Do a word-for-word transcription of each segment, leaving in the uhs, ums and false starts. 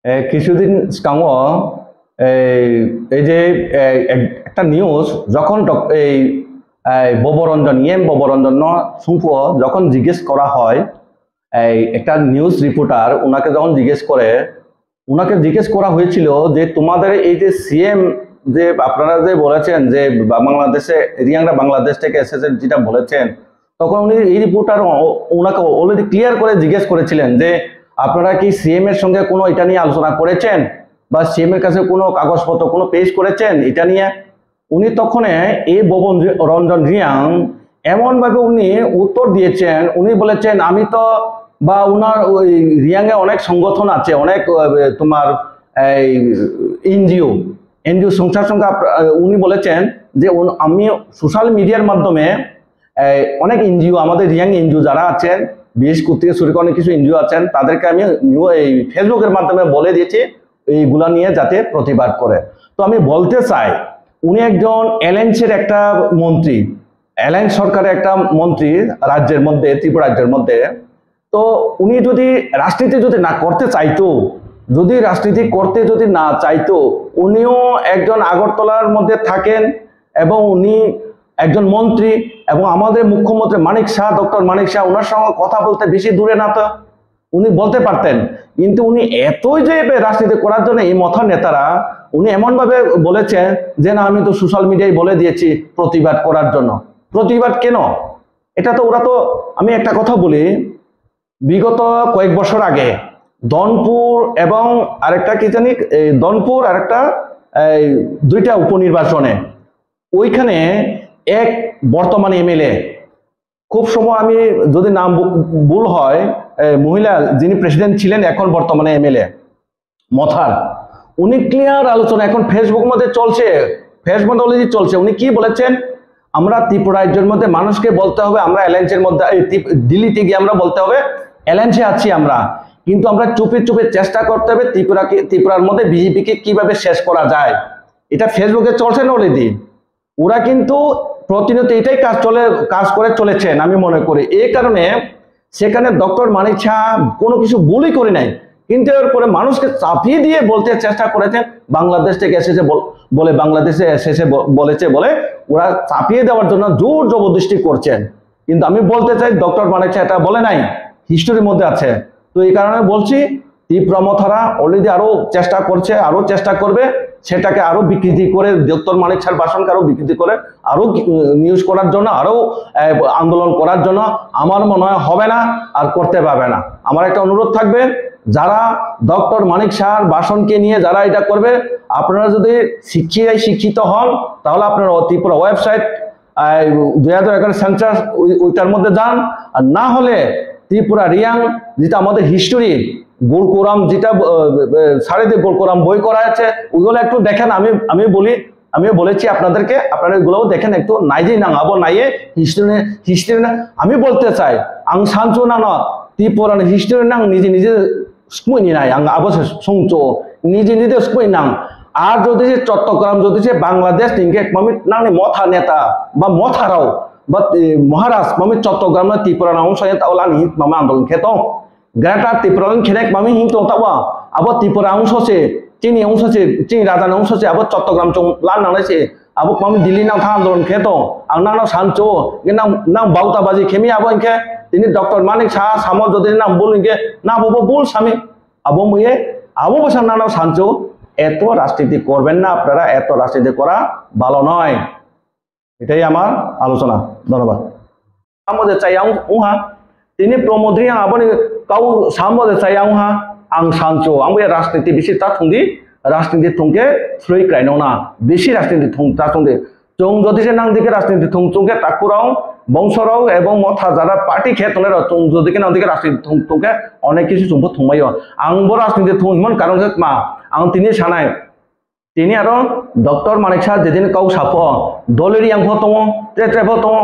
এ, কিছুদিন স্কাঙো এই এই যে এ, এক- একটা নিউজ যখন ডক- এই এই ববরঞ্জন ইএম ববরঞ্জন সুংফুও যখন জিজ্ঞেস করা হয়, এই একটা নিউজ রিপোর্টার ওনাকে যখন জিজ্ঞেস করে, ওনাকে জিজ্ঞেস করা হয়েছিল যে তোমাদের এই যে সিএম, যে আপনারা যে বলেছেন যে বা- বাংলাদেশে রিয়াংরা বাংলাদেশ থেকে এসেছেন যেটা বলেছেন, তখন উনি এই রিপোর্টার ও- ওনাকে অলরেডি ক্লিয়ার করে জিজ্ঞেস করেছিলেন যে আপনারা কি সিএম এর সঙ্গে কোনো এটা নিয়ে আলোচনা করেছেন বা সিএম এর কাছে কোনো কাগজপত্র কোনো পেশ করেছেন এটা নিয়ে। উনি তখন এই ববন রি- রঞ্জন রিয়াং এমনভাবে উনি উত্তর দিয়েছেন, উনি বলেছেন আমি তো বা ওনার ওই রিয়াংয়ে অনেক সংগঠন আছে, অনেক আহ, তোমার এই এনজিও এনজিও সংস্থার সঙ্গে আপ- আহ, উনি বলেছেন যে উন- আমি সোশ্যাল মিডিয়ার মাধ্যমে এই অনেক এনজিও, আমাদের রিয়াং এনজিও যারা আছেন, বিএস কুথ থেকে শুরু করে অনেক কিছু এনজিও আছেন, তাদেরকে আমি নিউ- এই ফেসবুকের মাধ্যমে বলে দিয়েছি এইগুলা নিয়ে যাতে প্রতিবাদ করে। তো আমি বলতে চাই, উনি একজন অ্যালায়েন্সের একটা মন্ত্রী, অ্যালায়েন্স সরকারের একটা মন্ত্রী রাজ্যের মধ্যে, ত্রিপুরা রাজ্যের মধ্যে। তো উনি যদি রাজনীতি যদি না করতে চাইতো, যদি রাজনীতি করতে যদি না চাইতো, উনিও একজন আগরতলার মধ্যে থাকেন এবং উনি একজন মন্ত্রী এবং আমাদের মুখ্যমন্ত্রী মানিক সাহা, ডক্টর মানিক সাহা, ওনার সঙ্গে কথা বলতে বেশি দূরে না তো, উনি বলতে পারতেন। কিন্তু উনি এতই যে এবার রাজনীতি করার জন্য এই মথা নেতারা, উনি এমনভাবে বলেছেন যে না, আমি তো সোশ্যাল মিডিয়ায় বলে দিয়েছি প্রতিবাদ করার জন্য। প্রতিবাদ কেন? এটা তো ওরা তো, আমি একটা কথা বলি, বিগত কয়েক বছর আগে ধনপুর এবং আরেকটা কি জানি, এই ধনপুর আরেকটা, এই দুইটা উপনির্বাচনে ওইখানে এক বর্তমান এমএলএ, খুব সময় আমি যদি নাম ভু- ভুল হয়, এই মহিলা যিনি প্রেসিডেন্ট ছিলেন, এখন বর্তমানে এমএলএ মথার, উনি ক্লিয়ার আলোচনা এখন ফেসবুক মধ্যে চলছে, ফেসবুক অলরেডি চলছে। উনি কি বলেছেন? আমরা ত্রিপুরা রাজ্যের মধ্যে মানুষকে বলতে হবে আমরা অ্যালায়েন্সের মধ্যে, এই ত্রিপ- দিল্লিতে গিয়ে আমরা বলতে হবে অ্যালায়েন্সে আছি আমরা, কিন্তু আমরা চুপে চুপে চেষ্টা করতে হবে ত্রিপুরাকে, ত্রিপুরার মধ্যে বিজেপিকে কিভাবে শেষ করা যায়। এটা ফেসবুকে চলছে না অলরেডি। ওরা কিন্তু প্রতিনিয়ত এটাই কাজ চলে, কাজ করে চলেছেন আমি মনে করি। এই কারণে সেখানে ডক্টর মানিক সাহা কোনো কিছু ভুলই করে নাই, কিন্তু এরপরে মানুষকে চাপিয়ে দিয়ে বলতে চেষ্টা করেছেন বাংলাদেশ থেকে এসেছে বল- বলে, বাংলাদেশে এসেছে ব- বলেছে বলে ওরা চাপিয়ে দেওয়ার জন্য জোর জবরদস্তি করছেন। কিন্তু আমি বলতে চাই, ডক্টর মানিক সাহা এটা বলে নাই, হিস্ট্রির মধ্যে আছে। তো এই কারণে বলছি, ত্রিপুরা মথারা অলরেডি আরো চেষ্টা করছে, আরো চেষ্টা করবে, সেটাকে আরো বিকৃতি করে, ডক্টর মানিক সাহার ভাষণকে আরো বিকৃতি করে, আরো নিউজ করার জন্য, আরো আহ, আন্দোলন করার জন্য। আমার মনে হয় হবে না, আর করতে পারবে না। আমার একটা অনুরোধ থাকবে, যারা ডক্টর মানিক সাহার ভাষণকে নিয়ে যারা এটা করবে, আপনারা যদি শিক্ষিত শিক্ষিত হন, তাহলে আপনারা ত্রিপুরা ওয়েবসাইট দুই হাজার এগারো সেন্সাস ওইটার মধ্যে যান। আর না হলে ত্রিপুরা রিয়াং, যেটা আমাদের হিস্ট্রি, গোলকুরাম, যেটা আহ, আহ, সারিতে গোলকুরাম বই করা আছে, ওইগুলো একটু দেখেন। আমি আমি বলি, আমিও বলেছি আপনাদেরকে, আপনারা এগুলোও দেখেন একটু। Naijai nang abo naiye history ni, history na, আমি বলতে চাই, ang sancho nano Tripura ni history nang নিজে নিজে sumui ni nai, ang abo se sungcho, নিজে নিজে sumui nang. Ar jodi se Chattogram, jodi se Bangladesh ni hingke mami nangni motha neta ba motha rao ba, eh, Maharaj mami Chattogram na Tripura na ongsa neta ola ni mama andolon khe tong. Greater Tripura ni khenek mami hing tong tawa. Abo Tripura ongso se, chini ongso se, chini raja ni ongso se, abo Chattogram chong lan nang nai se, abo mami Delhi nang thang andolon khe tong. Ang nang no sancho, nge nang, nang bauta baji khemi abo hingke, tini Doctor Manik Saha samo jodi nang bul hingke, nang bo bo bul sami. Abo muye, abo bwsa nang no sancho, eto rajniti korben na apnara, eto rajniti kora bhalo noy. এটাই আমার আলোচনা। ধন্যবাদ। Samode chaya wngha, tini Pramod Reang aboni kau samode chaya wngha, ang sancho, ang bo rajniti bisi ta thungdi, rajniti thungke sroi kraino na, bisi rajniti thung ta thungdi. Chwng jodi se nang dike rajniti thung thungke takurao, bongsorao ebong motha jara party khe tongnai rao, chwng jodi ke nang dike rajniti thung thungke onek kisu chwngbo thungmaio. Ang bo rajniti thung himon karon khe tma, ang tini sanai, tini aro Doctor Manik Saha jedin kau sapho, Doliri yang pho tongo, tre tre pho tongo.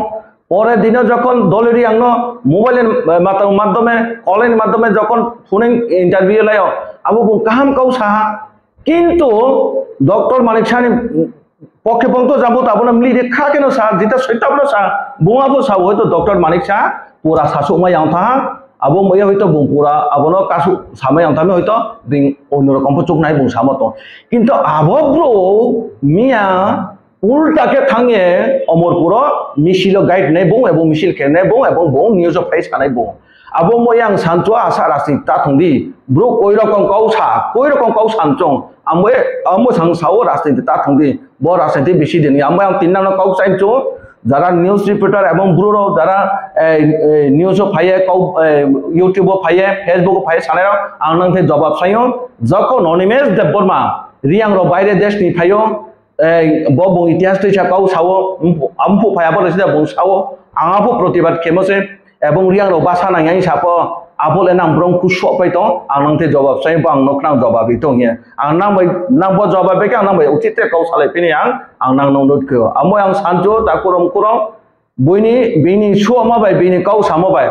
Pore dino jokhon Doliri yang no mobile ni, eh, mata-, maddhome, online ni maddhome jokhon phone interview laio, abo bo kaham kau saha. Kintu Doctor Manik Saha ni pokhe pongto jabo to abono mili de kha keno sa, jita soita bono sa, buma bo sa, hoito Doctor Manik Saha pura sasuk ma yang thaha. Abo wngya hoito bung pura abono kasu samai ang tamo hoito bing onno rokom pho chuknai bung samo tong. Kintu abo bro miya ulta khe thangye Omorpuro misilo guide nai bung ebong misil khe nai bung ebong bung news o phai sanai bung. Abo wngya ang sancho asa rasi ta thongdi bro koi rokom kau sa koi rokom kau sanchong ambo ambo sang sao rasi ta thongdi. Bo rajniti bisi dini. Amo ang tin nang kok chainchu, jara news reporter ebong bru rok jara, eh, eh, news o phaiye kau, eh, YouTube o phaiye, Facebook o phaiye sanai rok ang nang the jawab sayo. Joko Nonimesh Debbarma, Riang rok baire desh ni phaio, eh, bo bung itihas twi sa kau sao, ampu phai abo resi da bung sao, ang apu protibad khemo se. Ebong Riang rok basa nang yang sapo, abo le nang brom kusu pai tong, ang nang the jawab sai bo ang nok nang jawab ri tong ye. Ang nang bai, nang bo jawab bai khe ang nang bai uchit te kau salai pini ang, ang nang nong dot kho. Amo ang sanjo ta kurom kurom, buini, bini suama bai, bini kau samo bai.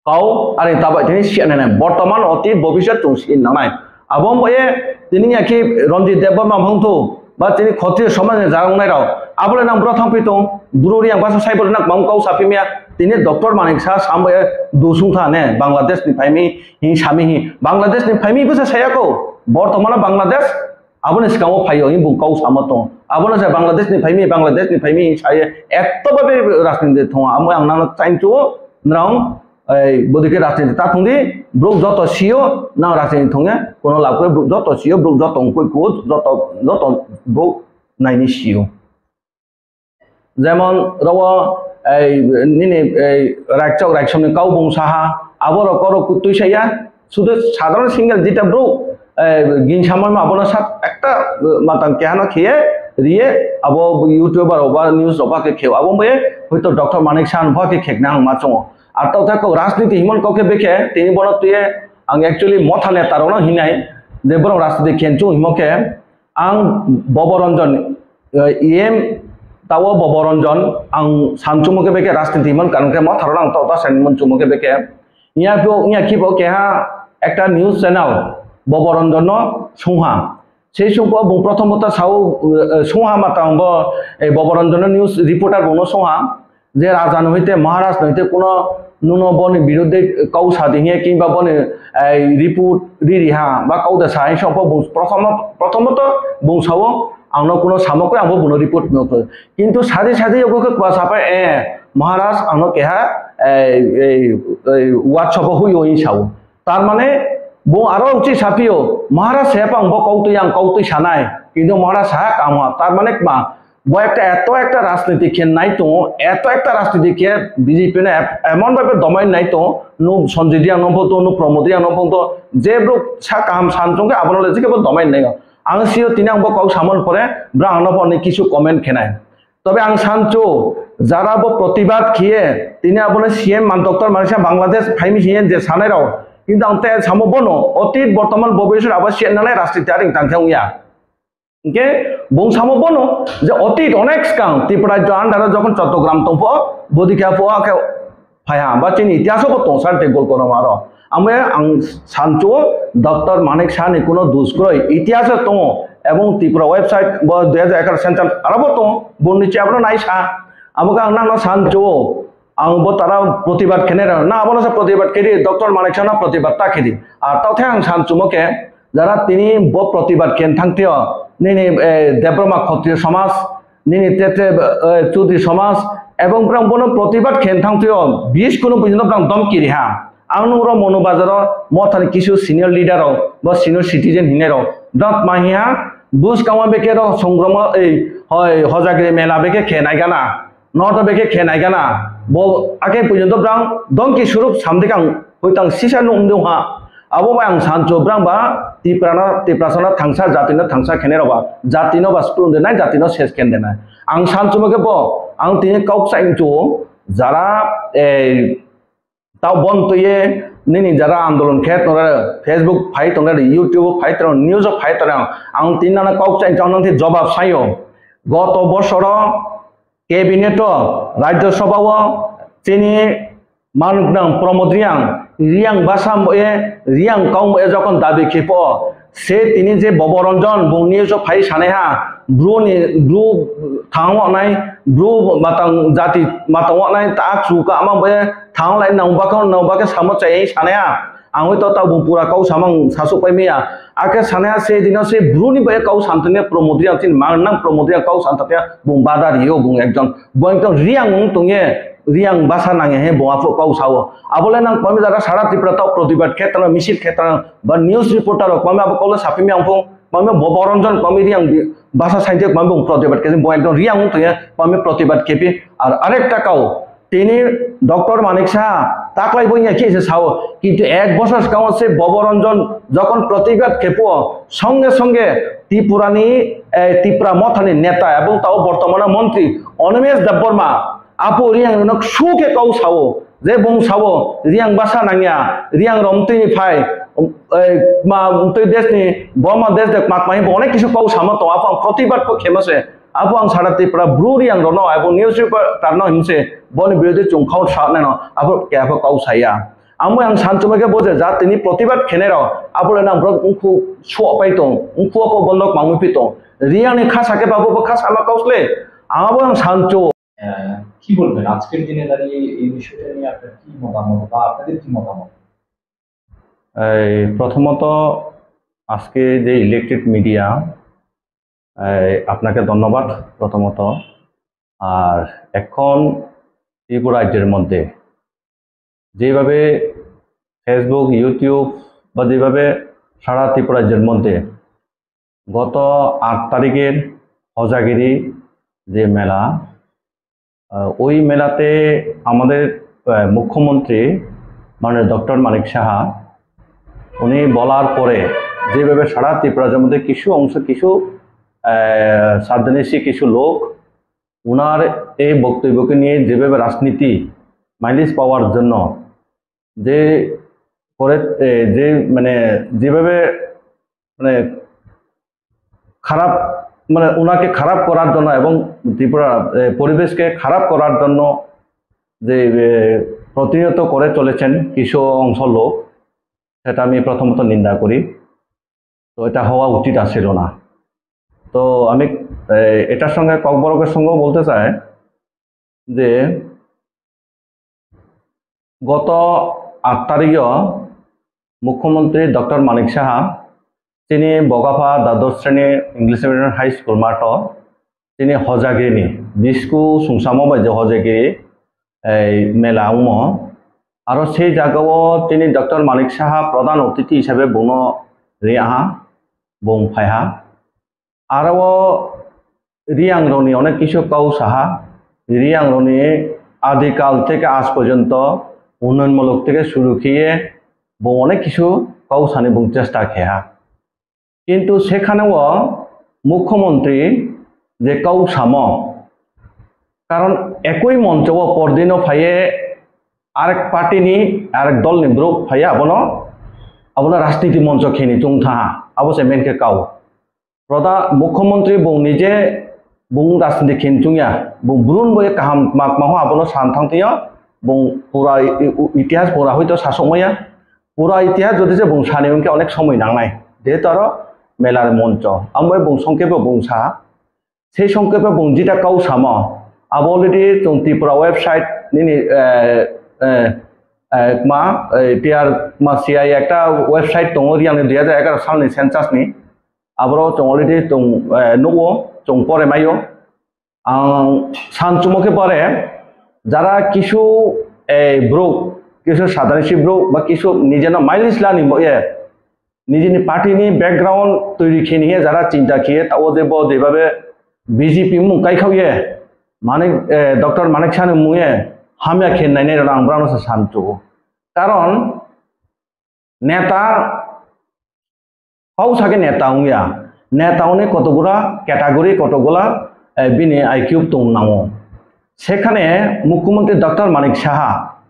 Kau, ari tabai tini siya nai nai. Bortoman, otit, bobisot chung sin nang nai. Abo wngbaye tini ya ki Ranjit Debbarma wngthu ba tini Khotriyo somaj ni jaga wngnai rok abo le nang bwrok thang pi tong bwrwi yang basa sai bo nang mang kau sapi miya tini doctor Manik Saha sam bai dusung tha ne Bangladesh ni phaimi hi sami hi Bangladesh ni phaimi bwsa saya ko bortomano Bangladesh abo ni sikang o phaio hi bung kau sama tong abo no se Bangladesh ni phaimi Bangladesh ni phaimi hi saya etto babe rajniti thong amo ang nang chain chu nang Ei, bodike rajniti ta thungdi, brouh joto sio, nang rajniti thunge, kono lab khe brouh joto sio, brouh joto wngkoi kuo, joto, joto brouh naini sio. Jemon, rogo, ei, nini, ei, raikchok, raiksomni kau bung saha, abo rok koro kutui saya, sudu sadharon single jita brouh, eh, gin samoi ma abono sat ekta, eh, matang kehano khiye riye abo YouTuber rok ba news rok ba khe kheo abo bai hoito Doctor Manik Saha no ba khe khekna ang ma chongo. Ar tokthai kok rajniti himon kok khe bekhe tini bono tuye ang actually motha neta rok no hinai je borok rajniti khen chung himo khe ang Bobo Ranjan, eh, E M tawo Bobo Ranjan ang samchumo khe bekhe rajniti himon karon khe motha rok ang tokta sani mon chumo khe bekhe Nya pho, nya khibo keha ekta news channel Boboranjan no sungha. Sei sungpho bung prothomota sao, eh, sungha matang bo, eh, Boboranjan no news reporter bung no sungha. Je raja no hoite, Maharaj no hoite kuno nuno boni biruddhe kau sa di hiya kimba boni, eh, report ri ri ha ba kau da sa hai sungpho bung prothomot-, prothomota bung sao ang no kuno samok khe ang bo bung no report no khe. Kintu sadi sadi yogo khe kwa sapai, eh, Maharaj ang no keha, eh, eh, eh, WhatsApp o hui oi sao. Tar mane bo aro uchi sapio, Maharaj se pang bo kau twi ang kau twi sanai. Kintu Maharaj ha kam ha. Tar mane kma, bo ekta eto ekta rajniti khe nai tongo, eto ekta rajniti khe B J P no ep-, emon bhabe domain nai tongo, nu Sanjay Riang no photo, nu Pramod Riang no photo, je bro sa kaham san chong khe abono le jikhe bo domain nai. Ang sio tini ang bo kok samon pore, bro ang no pore kisu comment khenai. Tobe ang sancho, jara bo protibad khiye, tini abono C M man doctor manisa Bangladesh phaimi hiye je sanai rao. Kintu ang te samo bono, otit, bortoman, bobisor abo siya nanai rajniti aring tangkhe ongya. Hingke bung samo bono, je otit onek skang, Tripura rajyo under o jokhon Chottogram tongpho, bodikha pho, akhe phaiha, ba chini itihaso bo tong sar tei Golkonda maro. Amo ang sancho Doctor Manik Saha ni kuno dus kroi itihaso tongo ebong Tripura website bo dui hajar egaroh census aro bo tongo boni che abono nai sa. Amo ang nang no sancho ang bo tara protibad kene ra na abono sa protibad kedi Doctor Manik Saha no protibad ta kedi. Ar tao the ang sanchumo ke jara tini bo protibad ken thang teo nini, eh, Debbarma Khotriyo Samaj nini te te, eh, Chaudhary Samaj, ebong brang bono protibad khen thang twi o, bis kunu buino brang dom kiri ha. Ang nung ro Monu Bazar o mothani kisu senior leader rok, bo senior citizen hinai rok, dot ma hi ha, bus kama beke ro songroma, ei, hoi, Hojagiri mela beke khe nai gana, noto beke khe nai gana, bo ake buino brang dom ki surup samdikang hoitang sisa nung dong ha. Abo bai ang sancho brang ba Tiprano, Tiprasano thangsa, jatino thangsa khenai rok ba, jatino ba splung denai, jatino ses khen denai. Ang sancho mo khe bo, ang tini kok sa incho, jara, eh, tao bon tuye, nini jara andolon khe tongra, Facebook phai tongra, YouTube phai tongra, news phai tongra. Ang tini nana kok sa incho, ang nang the jobab sayo. Goto bosoro, Cabinet o, Rajya Sabha o, chini manuk nang Pramod Reang, Reang basa mo e, Reang kau mo e jokon dabi khe pho, se tini je Bobo Ranjan bung news o phai sanai ha, bru ni, bru thang wanai, bru matang jati matang wanai, ta chu ka ma bo e thang lai nang ba khe, nang ba khe samo chai sanai ha. Ang hoi to tabuk pura kau samang sasuk pai maya. Ake sanaya se dino se bruni bai kau santanya Pramod Reang, chini mang nang Pramod Reang kau santanya bung bada rio bung ekjon. Bo ekdom Reang wng tongye, Reang basa nangya he bo aphuru kau sao. Abole nang pami jaga sara Tripura tau protibad khetra, misil khetra, ba news reporter rok pami abo kau le sapimi ang phung, pami Bobo Ranjan pami Reang bi-, basa saintek pami bung protibad khe bo ekdom Reang wng tongye pami protibad khepi. Ar arekta kau, tini Doctor Manik Saha taklai bo ya khe se sao, kintu ek bosor swkango se Bobo Ranjan jokhon protibad khepo, songe songe Tripura ni, eh, Tipra Motha ni neta ebong tao bortomana montri Animesh Debbarma apo Reang rok su khe kau sao, je bung sao Reang basa nangya, Reang rom twi ni phai, eh, ma twi des ni, boma des de mak mai bo onek kisu kau sama to, apo protibad po khema se. Abo ang sara Tripura bru Reang rokno abo news reporter no himse boni birodhi chwng khao sa naino abo khe abo kau saya. Amo ang sanchuma khe bo je jat tini protibad khenai rok abo le nang borok ungkhu suak pai tong, ungkhu abo bondok mangwi pi tong. Reang ni kha sakhe babo bo kha sama kau sle. Abo ang sancho. আহ, কি বলবেন আজকের দিনে দাঁড়িয়ে এই বিষয়টা নিয়ে আপনার কি মতামত বা আপনাদের কি মতামত? এই প্রথমত আজকে যে ইলেকট্রিক মিডিয়া, এই আপনাকে ধন্যবাদ প্রথমত। আর এখন ত্রিপুরা রাজ্যের মধ্যে যেভাবে Facebook, YouTube বা যেভাবে সারা ত্রিপুরা রাজ্যের মধ্যে গত আট তারিখের হজাগিরি যে মেলা, আহ, ওই মেলাতে আমাদের, আহ, মুখ্যমন্ত্রী মাননীয় ডক্টর মানিক সাহা উনি বলার পরে যেভাবে সারা ত্রিপুরা রাজ্যের মধ্যে কিছু অংশ, কিছু, আহ, সাবধানেসি কিছু লোক ওনার এই বক্তব্যকে নিয়ে যেভাবে রাজনীতি মাইলেজ পাওয়ার জন্য যে করে, এ, যে মানে যেভাবে মানে খারাপ, মানে ওনাকে খারাপ করার জন্য এবং ত্রিপুরা, এ, পরিবেশকে খারাপ করার জন্য যে, এ, প্রতিনিয়ত করে চলেছেন কিছু অংশ লোক, সেটা আমি প্রথমত নিন্দা করি। তো এটা হওয়া উচিত আছিল না। তো আমি, এ, এটার সঙ্গে ককবরকের সঙ্গেও বলতে চাই যে গত আট তারিখেও মুখ্যমন্ত্রী ডক্টর মানিক সাহা তিনি বগাফা দ্বাদশ শ্রেণী ইংলিশ মিডিয়াম হাই স্কুল মাঠও তিনি হজাগিরিনি বিস্কু সুংসামো bai je hojagiri ei mela ongmo aro sei jagao tini Doctor Manik Saha pradhan otithi hisabe bungno riyaha, bung phaiha. Aro o Reang rokni onek kisu kau saha, Reang rokni adikal theke aaj porjonto unnoyonmulok theke suru khiye bo onek kisu kau sani bung chesta kheha. Kintu sekhane o mukhyamantri je kau samo, karon ekoi moncho o pordino phaiye arek party ni, arek dol ni borok phaiye abono, abono rajniti moncho kheni chong thaha, abo se main khe kau. Pradhan mukhyamantri bung nije bung rajniti kheni chongya, bung brun bo kaham mak maho abono san thang thangya, bung pura i-, i-, itihas pura hoito sasok maya, pura itihas jodi je bung sani hwnkhe onek somoi nangnai, jehetu aro melar moncho, amo bung songkhe bo bung sa, sei songkhe bo bung jita kau samo, abo already chwng Tripura website nini, eh, eh, eh, ma, eh, T R ma C I ekta website tongo, riyangni dui hajar egaroh salni census ni, aboro chwng already chwng, eh, nugo, chwng pore maio. Ang san chumo khe pore, jara kisu, eh, borok, kisu sadharoni si borok, ba kisu nijeno mileage lani bo ye, nijini party ni background toiri kheni ye, jara chinta khiye, tao je bo jebabe B J P mung kaikhao ye, Manik, eh, Doctor Manik Sani mung ye, hamya khe nainai rok ang borokno se san chugo. Karon, neta, kau sake neta wngya. Neta wngni kotokgura category, kotokgula, eh, bini I Q tong nango. Sekhane Mukhyamantri Doctor Manik Saha,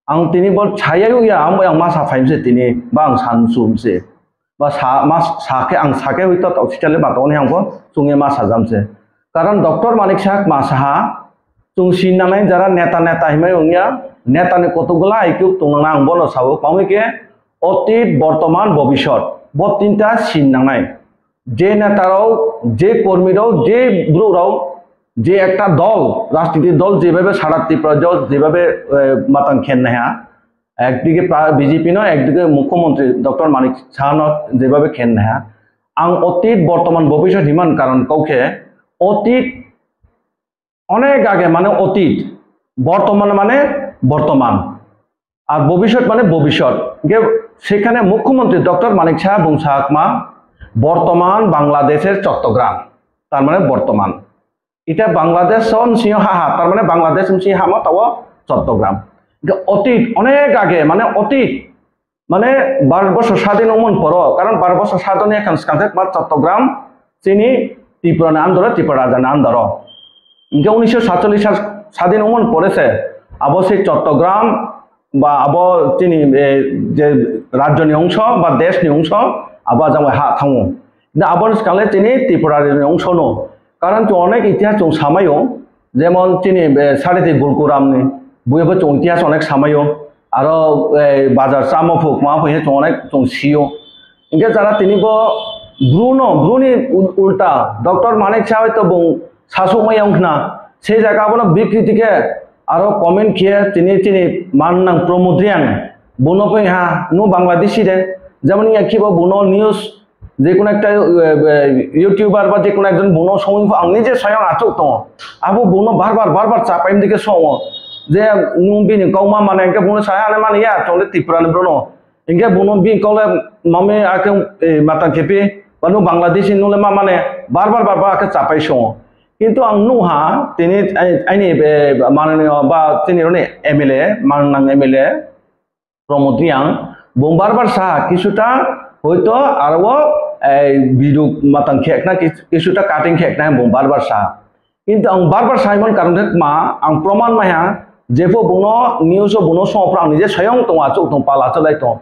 ang tini bo sayai wngya, ang bo yang masa phaimse tini, ba ang san sumse. Ba sa, ma sakhe, ang sakhe hoi to, to sitale ba tongni ang bo chungye ma sajamse. Karon Doctor Manik Saha ma saha, Chwng sin nangnai jara neta neta hinmai wngya, neta ni kotokgola I Q tongnang ang bono sao, kwbangma khe otit, bortoman, bobisot, bo tinta sin nangnai. Je neta rok, je kormi rok, je brouh rok, je ekta dol, rajniti dol jebhabe sara Tripura rajyo jebhabe, eh, matang khen naiha, ekdike pra-, B J P no, ekdike mukhyamantri Doctor Manik Saha no jebhabe khen naiha. Ang otit, bortoman, bobisot hinman karon kau khe otit onek age mane otit, bortoman mane bortoman, ar bobisot mane bobisot. Ge sekhane mukhyamantri Doctor Manik Saha bung sakma, "Bortoman Bangladesher Chottogram", tar mane bortoman. Ita Bangladesh o msio ha ha, tar mane Bangladesh msio ha ma tawo Chottogram. Ge otit, onek age mane otit, mane Bharat borsho sadin wngmani poro, karon Bharat borsho sadin ni ekhan swkang khe ma Chottogram chini Tripura ni under o, Tripura raja ni under o. Hingke unisho satchollish sa-, sadin wngmani pore se abo se Chottogram ba abo chini, eh, je rajyo ni ongso ba desh ni ongso abo ajang bai ha thango. Hingke abo ni swkang le chini Tripura ni ongso no. Karon chwng onek itihas chwng samaio, jemon chini, eh, Sareti Gulkuram ni buibo chwng itihas onek samaio, aro, eh, Bajar Chamo Phuk ma phai chwng onek chwng sio. Hingke jara tini bo Bru no, Bru ni ul-, ulta, Doctor Manik Saha to bung sasuk mai wngkhna, se jaga abono bikriti khe aro comment khe tini, tini man nang Pramod Reang, buno peng ha, nu Bangladeshi de, jemon ya khibo buno news, je kono ekta, eh, eh, YouTuber ba je kono ekjon buno songwi pho ang nije soyang achuk tongo. Abo buno bar bar, bar bar chapai mdi khe songo. Je nung bini kok ma mane hingke buno saya hane mani ya, chole Tripura ni brono. Hingke buno bini kok le mami ake, eh, mata kepi, ba nung Bangladeshi nung le ma mane bar bar, bar bar ake chapai songo. Kintu ang nung ha, tini ai-, aini, eh, mananiyo ba tini roni M L A, man nang M L A, Pramod Reang, bung bar bar sa, kisuta hoito aro, eh, biduk matang khekna, kis-, kisuta cutting khekna bung bar bar sa. Kintu ang bar bar saimon karon khe ma, ang proman maiha, jepho bungno news o bungno songphra ang nije soyong tongo achuk tong pala chalai tong.